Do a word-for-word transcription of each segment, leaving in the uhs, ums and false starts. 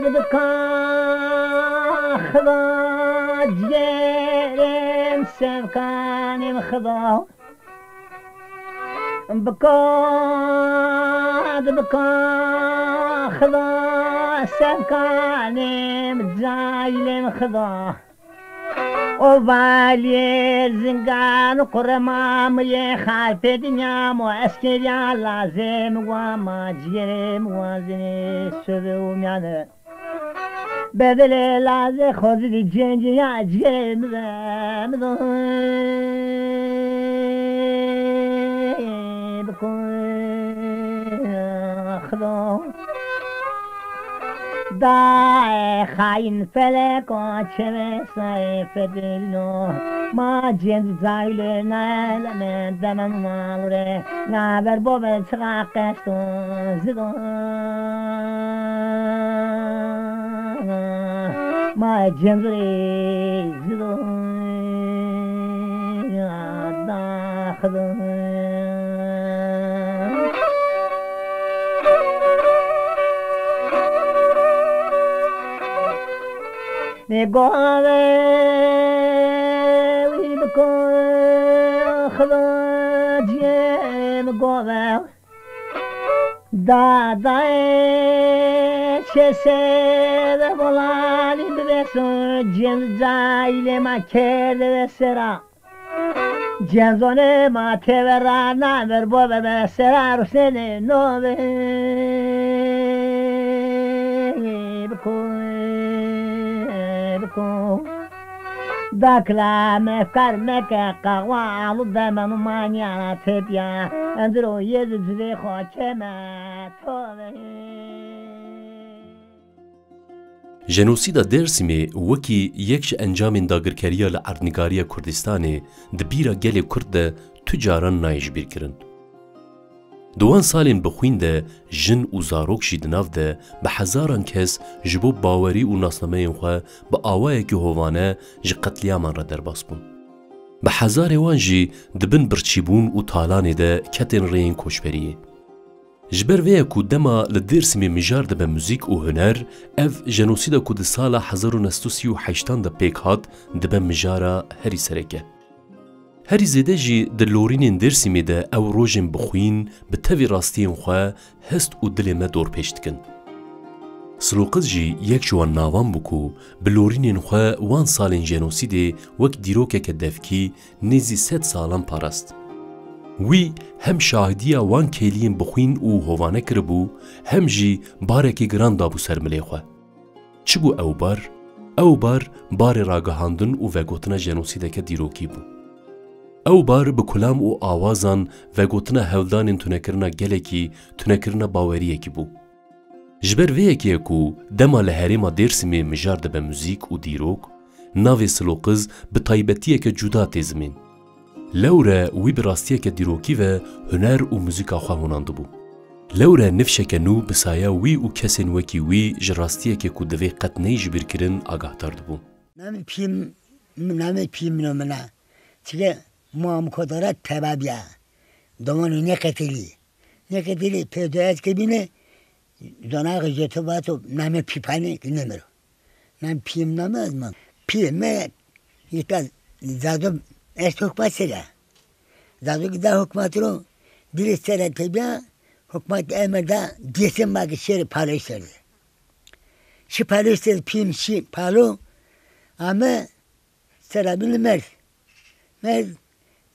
Bika Xida, cigêrên sevkanên Xida. Bika, bika Xida, sevkanêm caîlêm Xida. O valiyê zingan qurema mi yê xarpê dinya mo eskeriya lazê mi wa ma cigêrê mi wa zinê sövê û miyane. Bedele laze xozili cenci ya cigere mi be, mi do. Biko Xdo. Da xayin felek o çeve say fedilno. Ma cenci cahile ne leme demen malure. Na ver bo be çığa qesto zido. Ma cemrê zido daxdo. Nê gove wî biko Xdo cem gove. Da, da, e, çese ve bolanî biveso, cem caîlê ma kerde ve sera. Cenzone ma tevera naver bo ve ve sera rusene nove. Biko, biko. Dakla mefkar meke qawa alu demen manyana tepya. Endro yedi civê xo keme tove. Jenosîda Dêrsimê wekî yek ji encamên dagirkeriya li erdnîgariya Kurdistanê di bîra gelê Kurd de tu caran nayê ji bîr kirin. Di wan salên bi xwîn de jin û zarok jî di nav de bi hezaran kes ji bo bawerî û nasnameyên xwe bi awayekî hovane ji qetlîaman re derbas bûn. Bi hezarê wan jî di bin birçîbûn û talanê de ketên rêyên koçberiyê. Ji ber vê ye ku dema li Dêrsimê mijar dibe muzîk û huner, ev jenosîda ku di sala hezar û neh sed û sî û heştan de pêk hat, dibe mijara herî sereke. Herî zêde jî di lorînên Dêrsimê de ew rojên bi xwîn, bi tevî rastiyên xwe, hest û dilê me dorpêç dikin. Siloqiz jî yek ji wan navan bû ku bi lorînên xwe wan salên jenosîdê wek dîrokeke devkî nêzî sed salan parast. Wî hem şahidiya wan kêliyên bi xwîn û hovane kiribû, hem jî barekî giran dabû ser milê xwe. Çi bû ew bar? Ew bar, barê ragihandin û vegotina jenosîdeke dîrokî bû. Ew bar bi kulam û awazan vegotina hevdanên tunekirina gelekî, tunekirina baweriyekî bû. Ji ber vê yekê ye ku dema li herêma Dêrsimê mijar dibe muzîk û dîrok, navê Siloqiz bi taybetiyeke cuda tê zimên. Lewre wî bi rastiyeke dîrokî ve huner û muzîka xwe honandibû. Lewre nifşeke nû bi saya wî û kesên wekî wî ji rastiyekê ku divê qet neyê ji bîr kirin agahdar dibû. Namê pî, namê pî min o min a. Çike ma em kodara tebabiya. Domanê neqetilî. Neqetilî pê doyaz ke bîne, donaxê jeto vato namê pîpanê ki nemiro. Nam pî min name ez man. Pî me yeka zado ez hukmat sera. Zado ki da hukmat ro, dilê sera tebiya, hukmat emir da, diyese ma ki şêrê palo serde. Şî palo ser pîm şî palo, ame sera bîne merd. Merd,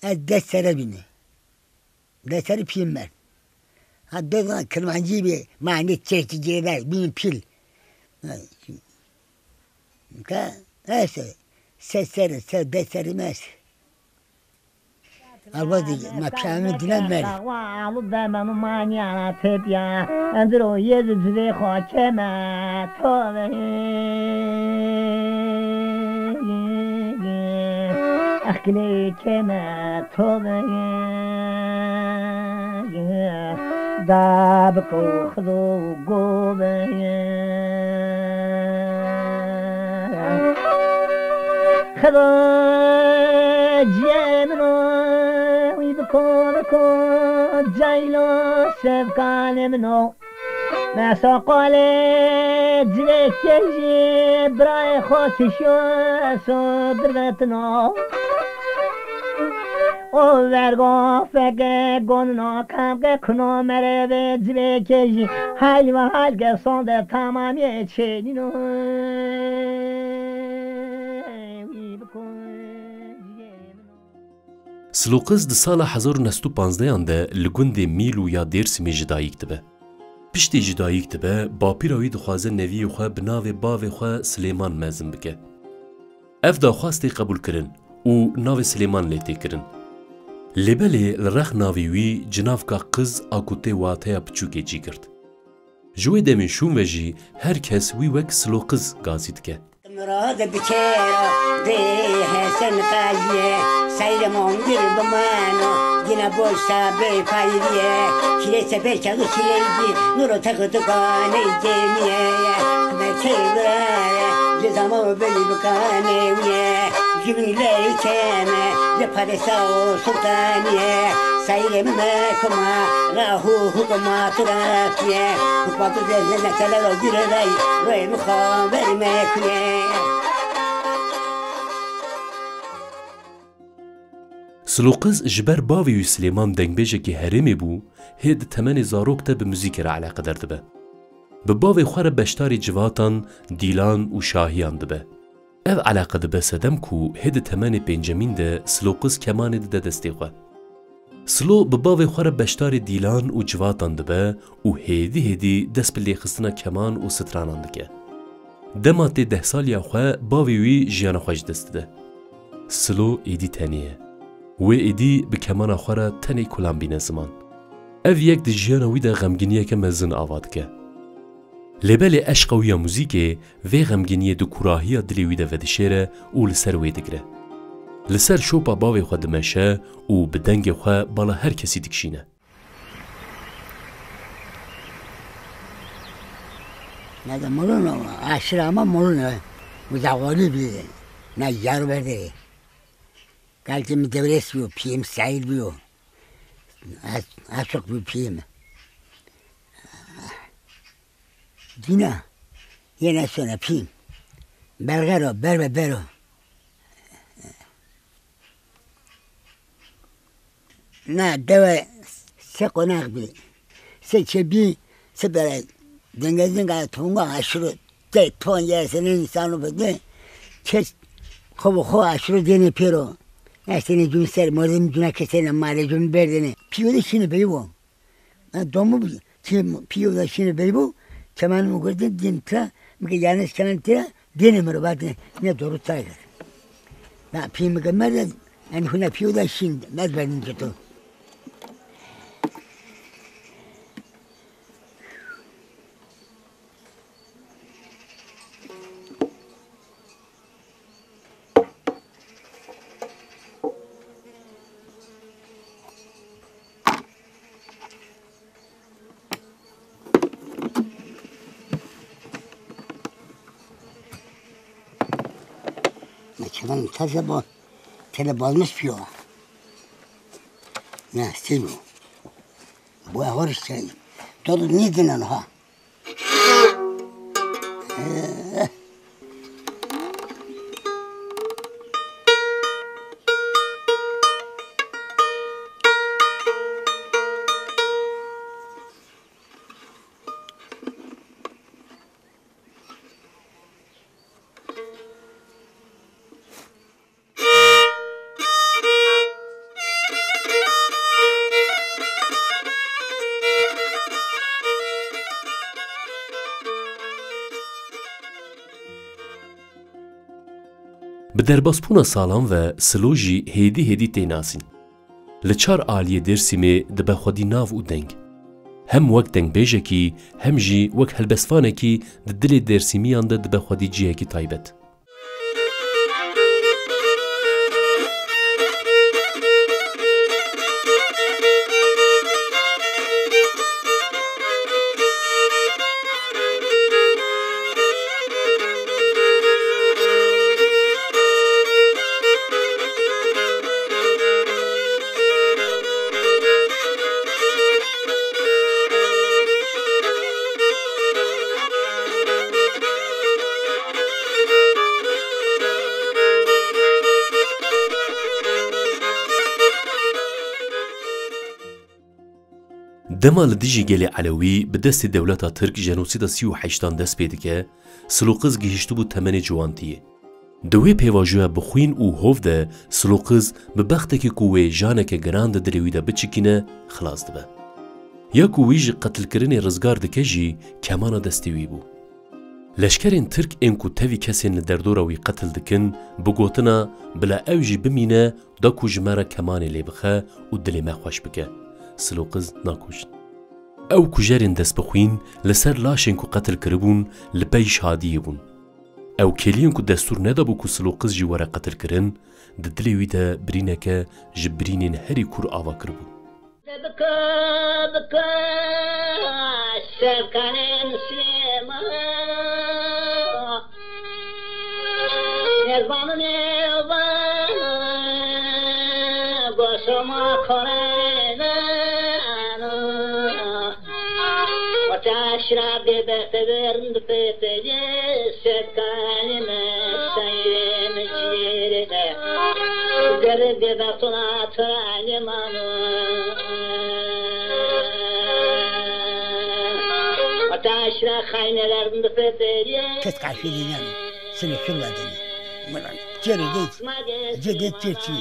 ez des sera bîne. Des serî pîm merd. Ha, des zan kirmancî bî, ma ne çeştî cêde, bîn pîl. Ha, ka, neyse, se serî, se des serî merd. Alwa dî, ma pîyamê dîne merd. Alu demen û manyana tepya, endro yê di civê xwe keme tove. Exkilê keme tove. Da biko xido gove. Xido ciyê min o, wî biko, biko, caylo şevkanê min o. Mesa qalê civêkê jî birayê xwe kişiyo, so dirvetino. O vergo feke gonino, kamke kuno merevê civêkê jî, hayl ve halke sonde tamamiyê çênîno. Wî bikujê min. Siloqiz di sala hezar û neh sed û panzdehan de li gundê Mîlû ya Dêrsimê ji dayik dibe. Piştî ji dayik dibe, bapîra wî dixwaze neviyê xwe bi navê bavê xwe Silêman mezin bike. Ev daxwast tê qebûlkirin û navê Silêman lê tê kirin. Lê belê li rex navê wî cinavka qiz a ku tê wateya piçûkê cî girt. Ji wê demên şûn ve jî her kes wî wek Siloqiz gazî dike. Mirada bi kera dê Hesen Qazî ye, Seyrê Mongir bi mano, dîna boşa bê payî ye, kîrê seber kağıt çileydi, nuro takı tukane cemiye, me kevre, cezama beli bikane wiye, jibin ley keme, de padesa o sultaniye, Seyrê min me kuma, rahu hukuma tu rafiye. Hukuma tu de ne ne tele ro gire ray, roy mi xaber me kuye. Siloqiz ji ber bavê wî Silêman dengbêjekî herêmê bû, hê di temenê zarok de bi muzîkê re eleqedar dibe. Bi bavê xwe re beşdarî civatan, dîlan û şahiyan dibe. Ev eleqe dibe sedem ku hê di temenê pêncemîn de Siloqiz kemanê dide destê xwe. Silo bi bavê xwe re beşdarê dîlan û civatan dibe û hêdî hêdî dest bi lêxistina keman û stranan dike. Dema tê deh saliya xwe bavê wî jiyana xwe ji dest dide. Silo êdî tenê ye. Wê êdî bi kemana xwe re tenê kulan bîne ziman. Ev yek di jiyana wî de xemgîniyeke mezin ava dike. Lê belê eşqa wî ya muzîkê vê xemgîniyê di kûrahiya dilê wî de vedişêre û li ser wê digire. Li ser şopa bavê xwe dimeşe û bi dengê xwe bala her kesî dikişîne. Ne de Mulun o, aşırı ama Mulun o. Uzakları bir, ne yar verdi. Belki mi devres biyo, piyim sahil biyo. Aşık bir piyim. Dîna, yê nesone pîn. Berxero, berbe bero. Na dewe se qonax bî. Se çe bî, se bere. Denge dinga tonga aşırı. Te ton ye sene insanu bede. Kes xo bu xo aşırı dene pero. Esene cun ser, mordim cuna kesene mare cun berdene. Piyo de şini beyi bu. Ha, domû bû, çi pîyo da şînê bey bû, çemanê min girtin, dîn tira, min ke yanlış kenan tira, dêne min re vatine, ne doğru tay kir. Na pî min ke merde, yani hûna pîyo da şîn, ez berdim ke to. Maçadan taze bu. Tele balmış piyo. Ne, stil bu. Bu ahor işte. Todo ne denen ha. Bi derbasbûna salan ve Silo jî hêdî hêdî tê nasîn. Li çar aliyê Dêrsimê dibe xwedî nav û deng. Hem wek dengbêjekî, hem jî wek helbestvanekî di dilê Dêrsimiyan de dibe xwedî cihekî taybet. Dema li dijî gelê Elewî bi destê dewleta Tirk jenosîda sî û heştan dest pê dike, Siloqiz gihîştibû temenê ciwantiyê. Di wê pêvajoya bi xwîn û hov de Siloqiz bi bextekî ku wê janeke giran di dilê wî de biçikîne, xilas dibe. Ya ku wî ji qetilkirinê rizgar dike jî kemana destê wî bû. Leşkerên Tirk ên ku tevî kesên li derdora wî qetil dikin, bi gotina "Bila ew jî bimîne, da ku ji me re kemanê lê bixe û dilê me xweş bike", Siloqiz nakuşt. Ew kujerên dest bi xwîn li ser laşên ku qetil kiribûn li pey şadiyê bûn. Ew kêliyên ku destûr nedabû ku Siloqiz jî were qetilkirin, di dilê wî de birîneke ji birînên herî kûr ava kiribû. Bike, bike, sevkanên Silêman. Nêzbanim êva, goşoma korêna. Wata şira bêbexte verin bi pêpeyê, sevkanê me, sayê me ciyêrê de. Gerê bêbextona Kes karşılığına seni şunla dedi. Cere de, cere de çirçi.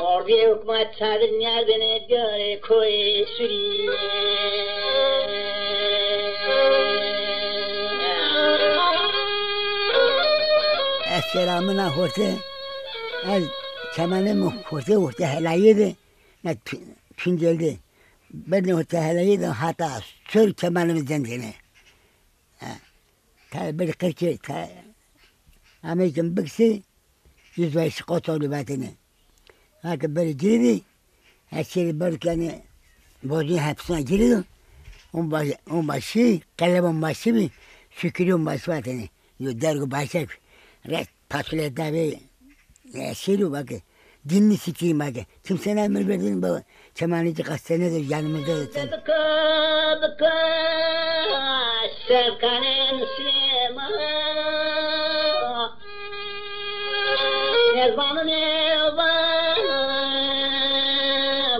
Orduya hukmat sadır niyazene göre koy sürüye. Ez selamına horte, ez çemenê min horte, horte helayê de, ne tu-, Tunceli de. Berdin horte helayê de hata sor çemenê min zendene. Ha. Ta bir kırkê, ta Amerikan biksi, yüzbaşı Kotor dibatene. Hake beri girdi, her şeyi beri kene, bozun hepsine girdi. On baş-, on başı, kalem on başı bir, şükür on başı vatene. Yo dergo başak, ret, pasule dabe, ya şiru bak, dinini sikeyim bak. Kimse ne emir verdin baba. Çemanî cixasene de yanımızda zaten. Bike, bike, sevkanên Silêman. Nêzbanim êva,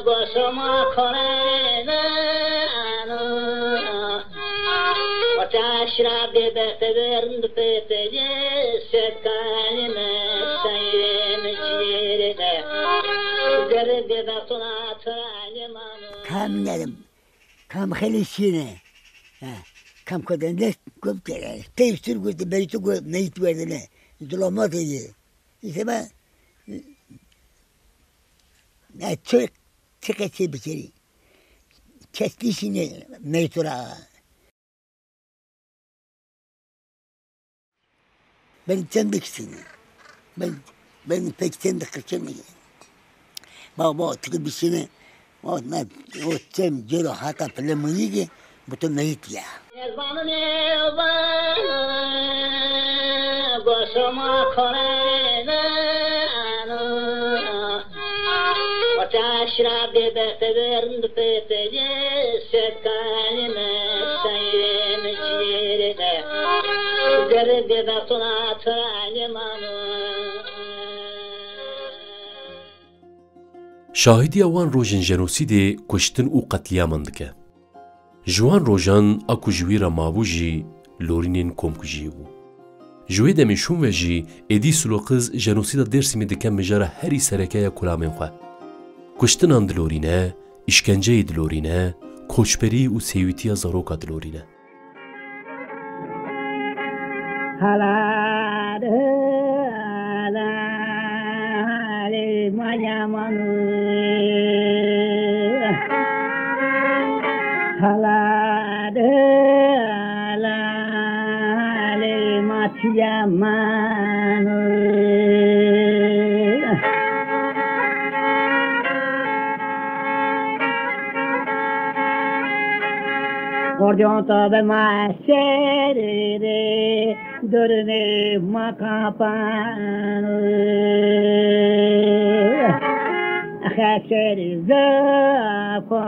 goşoma korêna. Wata şira bêbexte verin bi pêpeyê, sevkanê me, sayê me ciyêrê de. Gerê bêbextona Kam nedim, kam xelê şîne. Ha, kam koden dest, gop kere. Teyf sür gurti, beytu go, meyit verdine. Zulamat edi. İşte ben, ya çok, çok şey bir şey. Kes dişine meytura. Ben çend kişiyim. Ben, ben pek çend kişiyim. Baba, çünkü bir şeyine, o ne, o çem, cero, hata, pile, mıyıge, bu to meyit ya. Wata şira bêbexte verin bi pêpeyê, sevkanê me, sayê me ciyêrê de. Gerê bêbextona Turanê mano. Şahidiya wan rojên jenosîdê, kuştin û qetlîaman dike. Ji wan rojan a ku ji wî re mabû jî lorînên komkujiyê bû. Ji wê demê şûn ve jî êdî Siloqiz jenosîda Dêrsimê dike mijara herî sereke ya kulamên xwe. Kuştinan dilorîne, îşkenceyê dilorîne, koçberî û sêwîtiya zaroka dilorîne. Hala de, hala, halê maya mano. Hala de, hala, halê matiya mano. Ordiyon tabe ma serere, durme ma kapano. Xeser zako,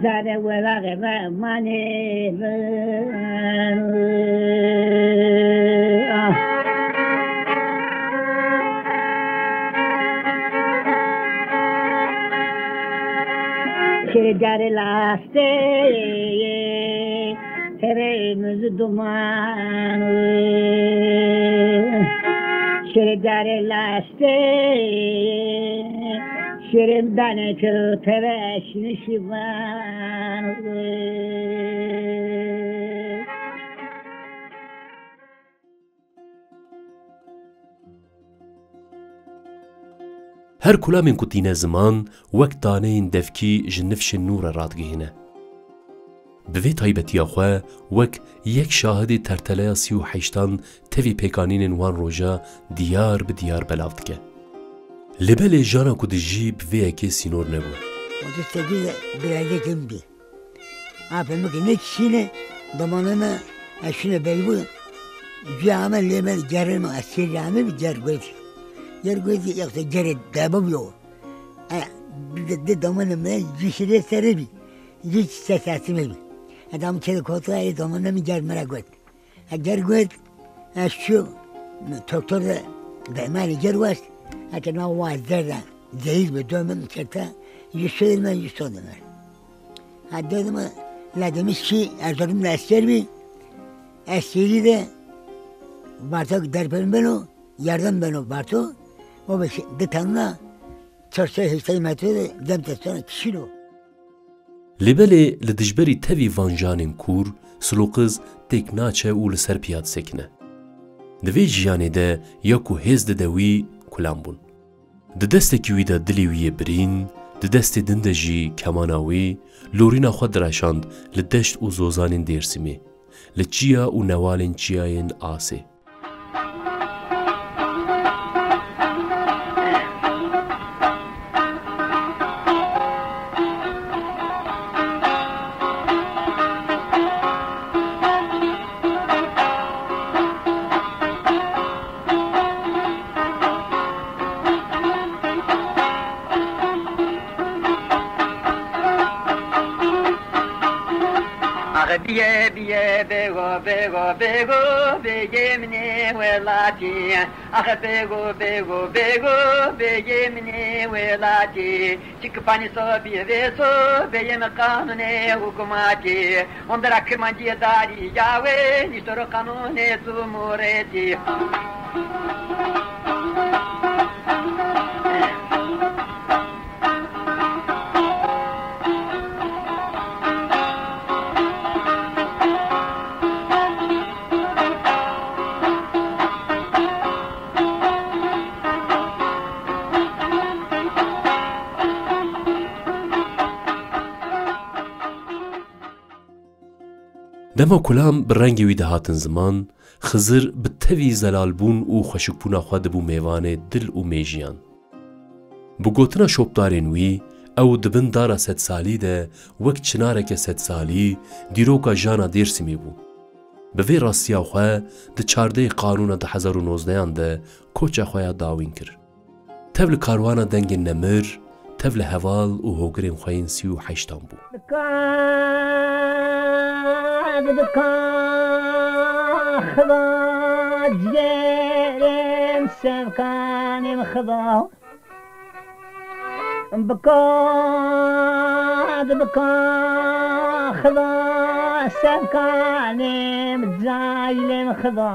zare wela gebe mane. Şirê carê lastê, tevê min zû duman. Şirê carê lastê, şirê danê kir tevê şinişivan. Her kulamên ku tîne ziman, wek taneyên devkî ji nifşên nû re radigihîne. Bi vê taybetiya xwe, wek yek şahidê terteleya sî û heştan tevî pêkanînên wan roja diyar bi diyar belav dike. Lê belê jana ku dijî bi vê yekê sînor nebû. Otuz sekiz de birazê kim bî. Apê min ki ne kişîne, domanê me, ez şûne Beybû, cî ame lê me gerê me, ez sêrî ame bi ger goytî. Ger goytî, yoksa gerê debû yo. E, bi de, de domanê me, cî şirê serê bî, cî ses esime bî. E, dam kere kotu, e, domanê me ger me re got. E, ger got, e, şu, doktor de, dermanê ger west, e, ke na wa zerda, zehîr bi domê me kete, cî şirê me, cî sodê me. Ha, dedim, la demiş ki, Erzurum de esker bî. Eskerî de Bartok derpên beno, yardım beno Barto. O be di tanına çarşıya heştay metre de dem testona kişilo. Lê belê li dijberî tevî van janên kûr, Siloqiz têk naçe û li ser piya disekine. Di vê jiyanê de ya ku hêz dide wî, kulam bûn. Di destekî wî de dilê wî yê birîn, di destê din de jî kemana wî, lorîna xwe direşand li deşt û zozanên Dêrsimê, li çiya û newalên çiyayên Asê. Axe biye, biye, bêgo, bêgo, bêgo, bêgê min ê welatî. Axe bêgo, bêgo, bêgo, bêgê min ê welatî. Çik panî so biyê vê so, bêyê min qanûnê hikûmatî. Ondera Kirmancî darî ya wê, nîştoro qanûnê cumhurêtî. Dema kulam bi rengê wî dihatin ziman, Xizir bi tevî zelalbûn û xweşikbûna xwe dibû mêvanê dil û mêjiyan. Bi gotina şopdarên wî, ew di bin dara sedsalî de wek çinareke sedsalî dîroka jana Dêrsimê bû. Bi vê rastiya xwe di çardehê Qanûna du hezar û nozdehan de koça xwe ya dawîn kir. Tev li karwana dengên nemir, tev li heval û hogirên xwe yên sî û heştan bû. Bika, bika, Xida, cigêrên sevkanê min Xida. Bika, bika, Xida, sevkanê min, cayilê min Xida.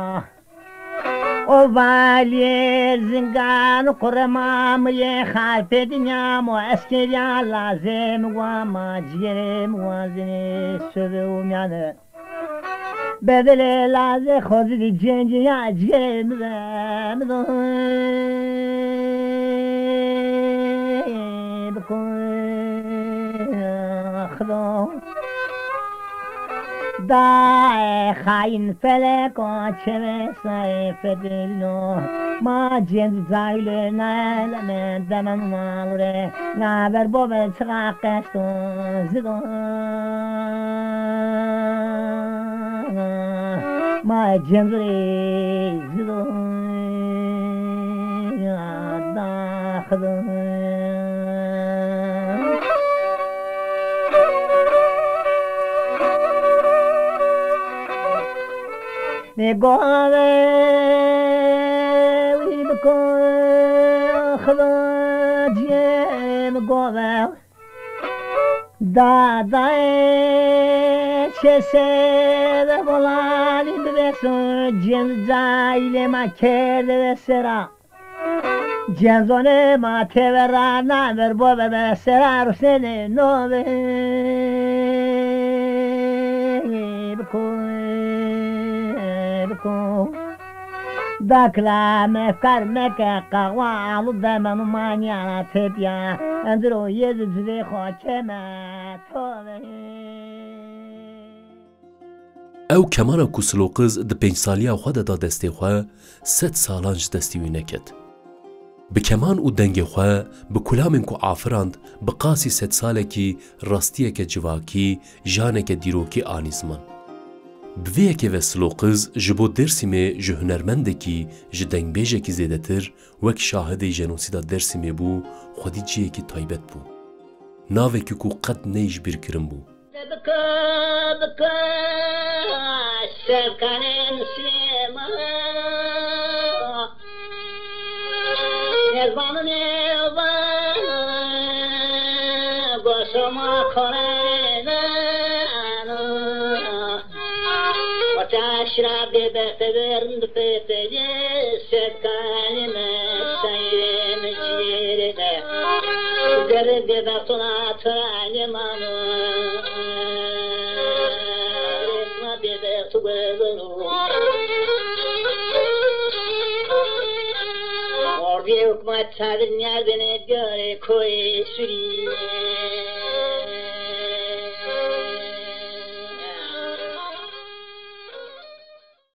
O valiyê zingan û quremamiyê xalpê dinya mo eskeriya lazê min wa ma cigêrê min wa zinê sövê û miyane. Bedele lazê xozî di cêncê ya cigêrê min ve min do. Biko Xdo. Daê xayîn feleko çevê sayê fedilno. Ma cem zayule nele me demem malure. Na ver bobe çıra qesto zido. Ma cem zure zido. Da xdo. Lê gove wî biko Xwedê cihê min gove. Dadayê çê sêde bolanî bibeso, cem caîlê ma kerde ve sera. Cenzonê ma tevera naver bo be be sera rusnenê nove. Biko, biko. Dakla mefkar meke, qawa alu demen manyana tepya. Endro yedi zivê xo keme tove. Ew kemana ku Siloqiz di pênc saliya xwe de da destê xwe, sed salan ji destê wî neket. Bi keman û dengê xwe, bi kulamên ku afirand, bi qasî sedsalekî rastiyeke civakî, janeke dîrokî anî ziman. Bi vê yekê ve Siloqiz ji bo Dêrsimê ji hunermendekî, ji dengbêjekî zêdetir, wek şahidê jenosîda Dêrsimê bû, xwedî cihekî taybet bû. Navekî ku qet neyê ji bîr kirin bû. Bike, bike, sevkanên Silêman. Nêzbanim êva, goşoma koreyna. Wata şira bêbexte verin bi pêpeyê, sevkanê me, sayê me, ciyêrê me. Gere bêbextona Turaye mano. Resma bêbextu gozoro. Ordiye hukma çadir niyar bene diyare koyê suri.